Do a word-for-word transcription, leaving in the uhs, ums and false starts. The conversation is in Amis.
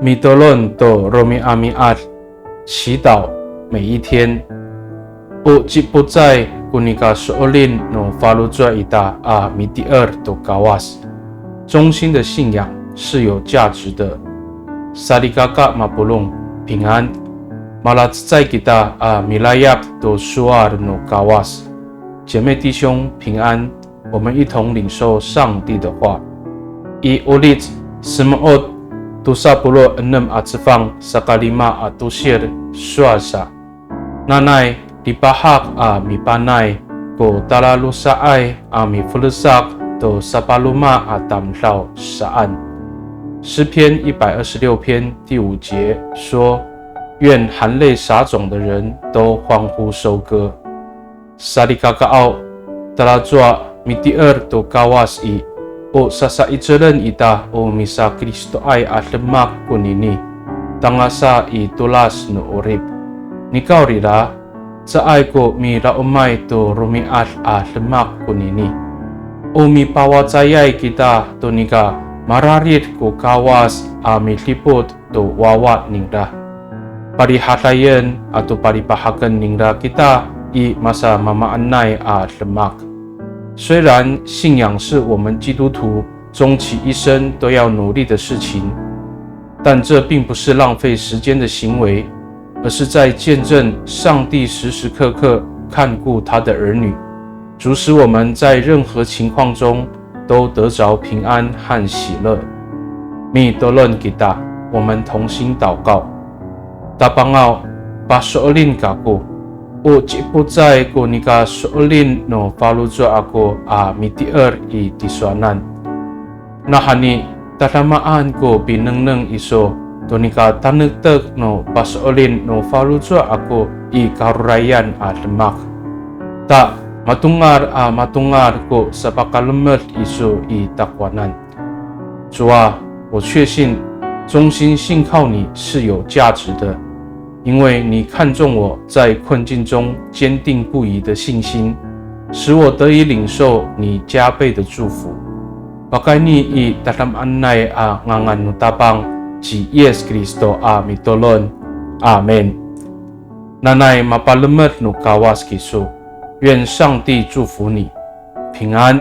Mitolon to romi'ami'ad, 祈祷每一天。O cipocay ko nika so'elin no faloco' ita a mitier to Kawas. 忠心的信仰是有价值的。Salikaka mapolong, 平安。Malacecay kita a milayap to sowal no Kawas. 姐妹弟兄平安，我们一同领受上帝的话。I Olic semo'ot tosa polo' enem a cefang saka lima a tosir sowal sa. Nanay lipahak a mipanay ko talalosa'ay a mifelesak to sapaloma a tamdaw saan. 诗篇一百二十六篇第五节说，愿含泪撒种的人都欢呼收割。Salikakaaw, talacowa mitier to Kawas i, o sasa'icelen ita o misaKristoay a demak konini, tangasa i tolas no 'orip. Nikawrira, caay ko mila'omay to romi'ad a demak konini. O mipawacayay kita to nika mararid ko Kawas a midipot to wawa ningra. Parihadayen ato paripahaken ningra kita i masamaamaanay a demak. 虽然信仰是我们基督徒终其一生都要努力的事情，但这并不是浪费时间的行为，而是在见证上帝时时刻刻看顾他的儿女。主使我们在任何情况中都得着平安和喜乐。Mitolon kita, 我们同心祷告。Tapangaw, paso'elin kako, o cipocay ko nika so'elin no faloco' ako a mitier i tisowanan. Nawhani tadamaan ko pinengneng iso to nika tanektek no paso'elin no faloco' ako i karorayan a demak. Ta matongal a matongal ko sapakalemed iso i takowanan. 主啊，我确信忠心信靠你是有价值的，因为你看重我在困境中坚定不移的信心，使我得以领受你加倍的祝福。Pakayni i tadamaanay a ngangan no Tapang ci Yis Kristo a mitolon. Amin. Nanay mapalemed no Kawas kiso. 愿上帝祝福你，平安。